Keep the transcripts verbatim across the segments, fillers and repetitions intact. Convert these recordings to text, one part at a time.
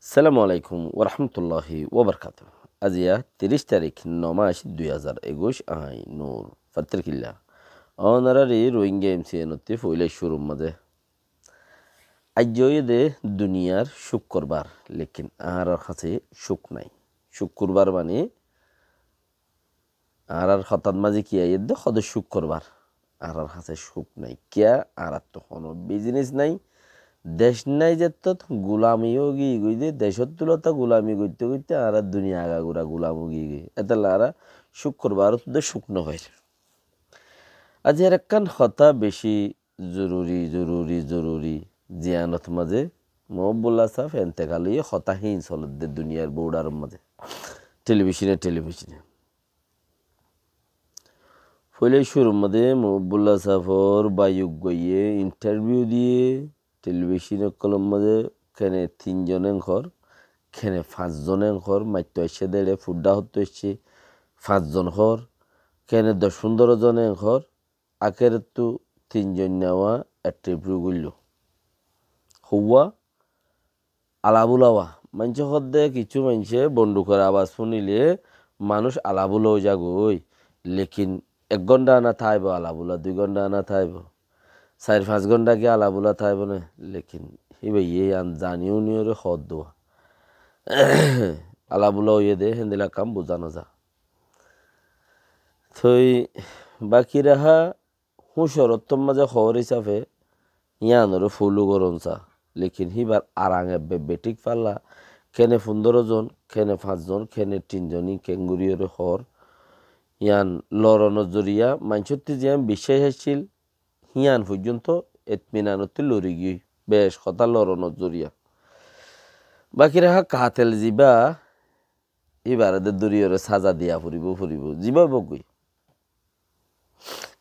Assalamu alaikum warahmatulláhi wabarakátuhu. Aziya tiríc tarík, no mac, dui házar ekuic, añí Nur Fattir Killa. Ónarari Rohingya M C N ottí foila cúrur mazé. Aijja óiye de duniyar cúkkurbar, lekin añárar hañsé cúk nái. Cúkkurbar mani añárar hotát mazé ki aiyér de, hóde cúkkurbar. Añárar hañsé cúk nái. Kiyá? Añárattú honó bizinis nái, dec nái, zettót gulami ó giyói de, decót tulóta gulami goitté goitté añárar duniya agagura gulam ó giyói. Étella añára cúkkurbar ó de cúk no fair. Aijja ar ekkán hotá beci zoruri, zoruri, zoruri. Ziyanot mazé Mohibullah sáb entekal óiye hotá hín solér de duniyar bordaror mazé. Telibicone, telibicone. Foila cúrur mazé Mohibullah sábor bái uggúaye intarviu diyé, telibicon ókkolor mazé kene tin zon en hoór, kene fañs zon en hoór, maitto aiccé de ére, fuddá hottú aiccé, fañs zon hoór, kene doc fundoro zon en hoór, akérottú tin zon nawá intarviu goilló. Houwá alabula wa. Maincé hoódde kissú maincé bondukor abas fúnile manúic alabula ói zagói. Lekin ek gónda ana táibo alabula, dui gónda ana táibo. Sair fañs gónda ki alabula táibo né? Lekin híbaye yián zani uniyóre hoódduwa. Alabula óiye de héndilla kam buzá no za. Toi baki raha húcor ottór mazé hoór hísafe yíanoré fólu gorón sa. Lekin híbar arang ebbe beçík falla, kene fundóro zon, kene fañs zon, kene tin zon, íin kengoriyóre hoór. Yían loronor zoriya, maincótti ziyán biccác accíl, hían foijjónto etminanottí lori giyói, bec hotá loronor zoriya. Baki raha katel zibá, íbaré de dóriyoré saza diya foribó, foribó. Zibá óibou goi.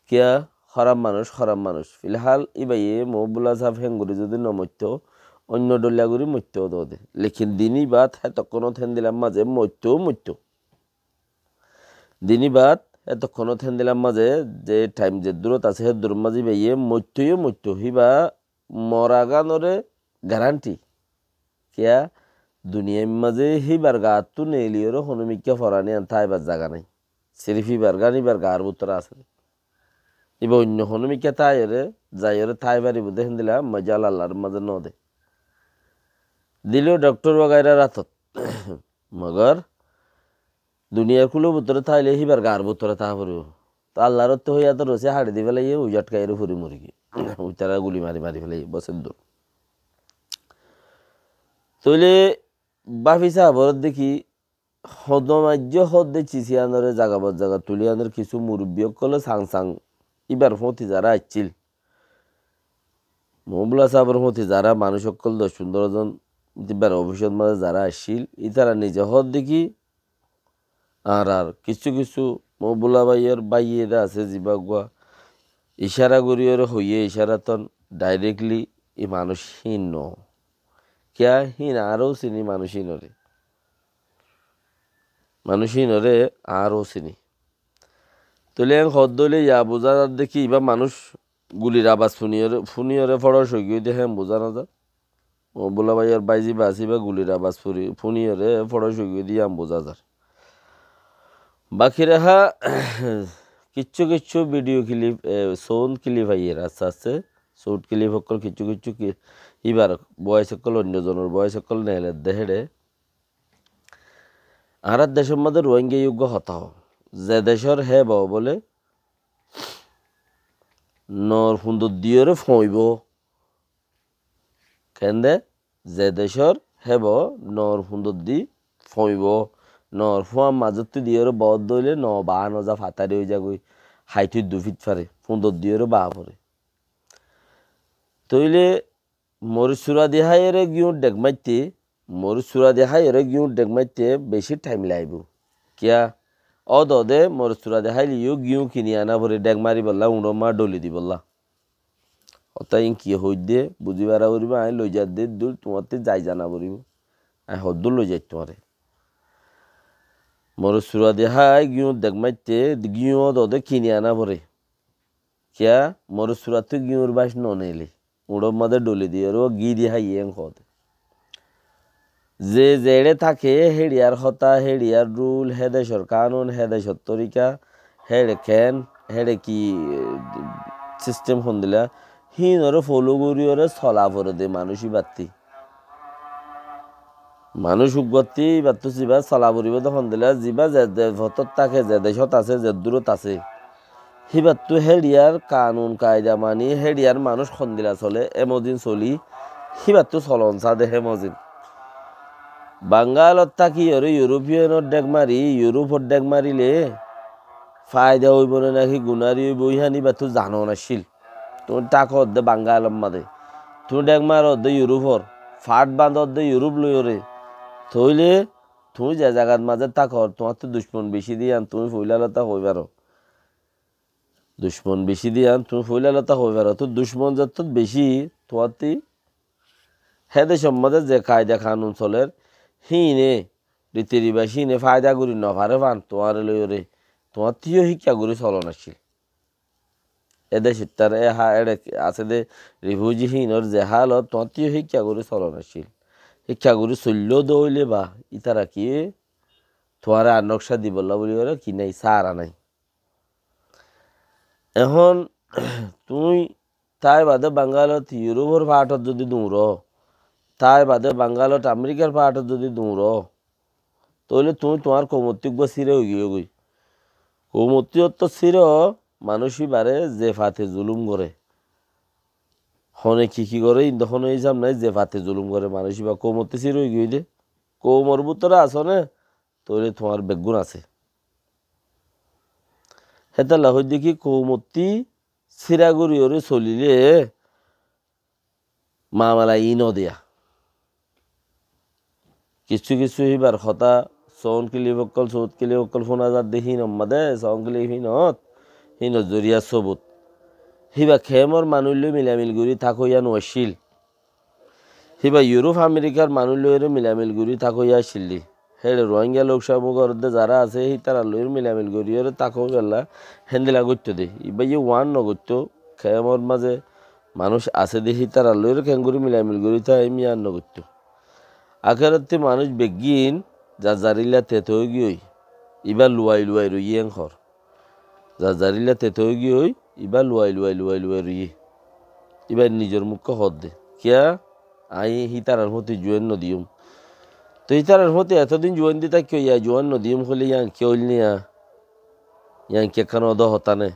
Kiyá? Hóraf manúic, hóraf manúic. Filhál íbaye Mohibullah sáb héngori zodi no moittó, oinno dhoilla gori moittó dode. Lekin dini baat hétokkónot héndilla mazé moittó, moittó. Dini baat hétokkónot héndilla mazé ze thaim zeddúrot asé héddúror mazé íbaye moittóyo moittó. Híba moragánoré garanti. Kiyá? Duniyair mazé híbar gaattú neeliyóre honómikká forani an táibar zaga nái. Sirif híbar gán híbar gaar bútore asé. Íba oinno honómikká táiyore, zaiyore tái faribó de héndilla mojal Allar mazé no de. Diló dhoktor wagaira ratot. Mogor duniyair kúlor bútore táile híbar gaar bútore táa foribó. Tó Allar ottu hoiyá tó rosí haçi di félaiye, uijat kaiyóre furi mori giyé. Uitará guli mari mari félaiye, bosé dur. Tóile báfi sábor deki hodó maijjó hodde cisiyanoré zaga bor zaga tuliyanor kissú murubbi ókkole sang sang íbar fóti zará accíl. Mohibullah sábor fóti zará manúic ókkol doc fundóro zon íbar ofisot mazé zará accíl, ítara nize hoódde ki, añárar kissú kissú Mohibullah báiyor báiye de asé zibá uggúa icára goríyoré hoiyé, icárattún dhairekli í manúic híin no. Kiyá? Híin añára ó sini manúic híinoré. Manúic híinoré añára ó sini. Tóile en hoódde óile yá buzá zadde ki, ibá manúic gulir abas fúniyoré, fúniyoré fóros óigiyói de hén buzá no zar. Mohibullah báiyor bái zibá asé ibá gulir abas fúri, fúniyoré fóros óigiyói de yían buzá zar. Baki raha kissú kissú video clip, e, sound clip aiyér asté asté. Sound clip ókkol kissú kissú ki, íbar voice ókkol, oinno zonor voice ókkol neeler de héçe. Añárar decór mazé Ruáingaye uggúa hotá hoó. Ze decór hé bou bóle, noor fundot diyoré foóñibou. Kende? Ze decór hé bou noor fundot di foóñibou. Noor fúañ mazótti diyoré boódde óile noo baá no za, fatari ói zagói. Hait ói dufit fare, fundot diyoré baá fore. Tóile moris sura di háiyoré gíñur dhek maitté, moris sura di háiyoré gíñur dhek maitté bicí thaim laibóu. Kiyá? Ódode moris sura di háile yó gíñu kini ana foré, dhek maribólla, uñçór maá dholi dibólla. Hotá iín ki hoóidde buzí fara foribóu, aññí loizar de dúil tuáñttí zai zana foribóu. Aññí hoddúr loizai tuáñre. Moris sura di hái gíñur dhek maitté, gíñu ódode kini ana foré. Kiyá? Moris surattú gíñur bác no neile. Uñçór mazé dholi diyoré gí di háiye en hoóde. Ze zeçé táke, héçiyar hotá, héçiyar rul, hé decor kanun, hé decor torika, héçe keén, héçe ki, eh, sistem hondila, híinoré foló goríyoré sola foré de manúic íbattí. Manúic uggúattí íbattú zibá sola foribó de hondila, zibá ze de fotót táke, ze decót asé, ze dúrot asé. Híbattú héçiyar kanun kaida mani, héçiyar manúic hondila solé, émozin solí, híbattú solon sáde hémozin. Bangalot tákiyoré Yurópiyanor dhek mari, Yurópor dhek marilé faida óibo né náki gunári óibo, íhan íbattú zano naccíl. Tuñí tákodde Bangalor mazé, tuñí dhek marodde Yurópor, fath bañdodde Yurúp loiyóre, tóile tuñí ze zagat mazé tákor, tuáñttú ducmon bicí de yían tuñí foila lota hoi faro. Ducmon bicí de yían tuñí foila lota hoi faro. Tóu ducmon zettót bicí tuáñttí, hé decor mazé ze kaida kanun soler, híine, riti ribac híine faida gorí nofaré fán tuáñre loiyóre, tuáñttú yó híkka gorí solon accíl. E decottar e ha-, éçe asé de rifuji híinor ze hálot, tuáñttú yó híkka gorí solon accíl. Híkka gorí soilló de óile ba, ítara ki tuáñre ar nokca dibolla buli óre ki nái, sára nái. Ehón tuñí tái bade Bangalot Yurópor fathot zodi duñro, tái bade Bangalot Amerikar fathot zodi duñro, tóile tuñí tuáñr koumottí uggúa síra óigiyói goi. Koumottí ottót síra manúic íbaré ze fate zulúm goré. Hone ki ki goré, inde honó hísab nái, ze fate zulúm goré manúic íba koumottí síra óigiyói de. Koumor bútore asó né, tóile tuáñr beggún asé. Hétolla hoidde ki koumottí síra goríyoré solilé mamela iín no diya. Kissú kissú híbar hotá sound clip ókkol, sound clip ókkol fúna zadde híinor mazé, sound clip híinot, híinor zoriya sobut. Híba kemor manúic loi milamil gorí tákoiya no accíl. Híba Yurúp Amerikar manúic loiyóre milamil gorí tákoiya accíl de. Héçe Ruáingga lóuk cámuk goródde zará asé, hítarar loiyóre milamil goríyoré tákoibálla héndilla goittó de. Ibáye uán nogoittó, kemor mazé manúic asé de hítarar loiyóre keéngorí milamil gorí táim yían nogoittó. Akérottí manúic beggín zar zarilla tete óigiyoi, ibá luwai luwai roiyé enkor. Zar zarilla tete óigiyoi, ibá luwai luwai luwai luwai roiyé. Ibá nizor mukká hoódde. Kiyá? Aññí hítarar fúti juain nodiyúm. Toi hítarar fúti etodin juain di táikko, yá juain nodiyúm hoilé yían kiyá óil niya? Yían ki ekkán odó hotá né?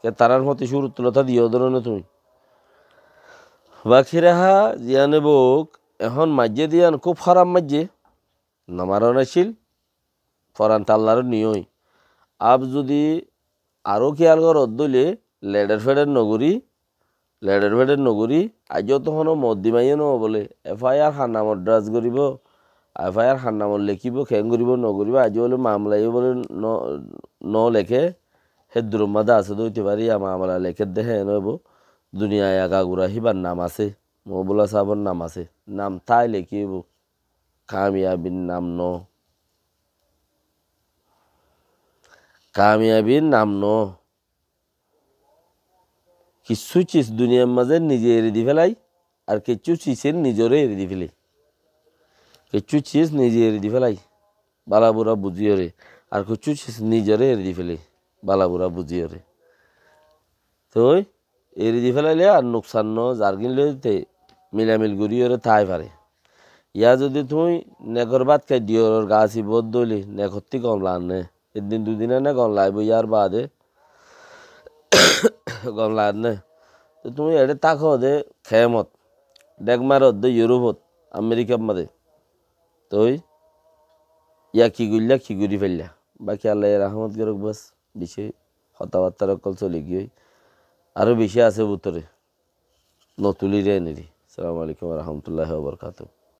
Ke tarár fúti cúruttu lota diyó dóro né tuñí? Bakira há, ziyáne bouk, ehón maijjé de yían kúb háraf maijjé. Nomaron accíl, foran tallaró niyói. Ab zudi aró kiyal goródde óile, leçer feçer nogorí, leçer feçer nogorí, aijjó to honó moddima yó no bóle, F I R hannamot draft goríbo, F I R hannamot lekíbo, keén goríbo, nogoríbo, aijjó bóle mamela yó bóle no, no leké, hé duror mazé asé de óite fare, yá mamela lekédde hé no óibo, duniyai agagura híbar nam asé, Mohibullah sábor nam asé, nam tái lekíbo. Kamiyabir nam no. Kamiyabir nam no. Kissú sis duniyar mazé nize eri di félai, ar kissú sise nizoré eri di félai. Kissú sis nize eri di félai, bála bura buzíyoré. Ar kissú sis nizoré eri di félai, bála bura buzíyoré. Toi eri di félaile ar nuksan no, zargín loi te milamil goríyoré tái fare. Yá zodi tuñí nekor bát kái diyoror gaas ibót dóile, nekottí gom laar né. Eddin dudin ene gom laibo, yár baade gom laar né. Toi tuñí eçé táko de kemot, dhek maro de Yurupot, Amerikar mazé. Toi yá ki goillá, ki gorí faillá? Baki Allaye rahmot goruk bas. Bicí hotábattar ókkol soli giyói. Aró bicí asé bútore. Notulíre eneri. Assalamu alaikum wa rahmatullahi wa barakatuhu.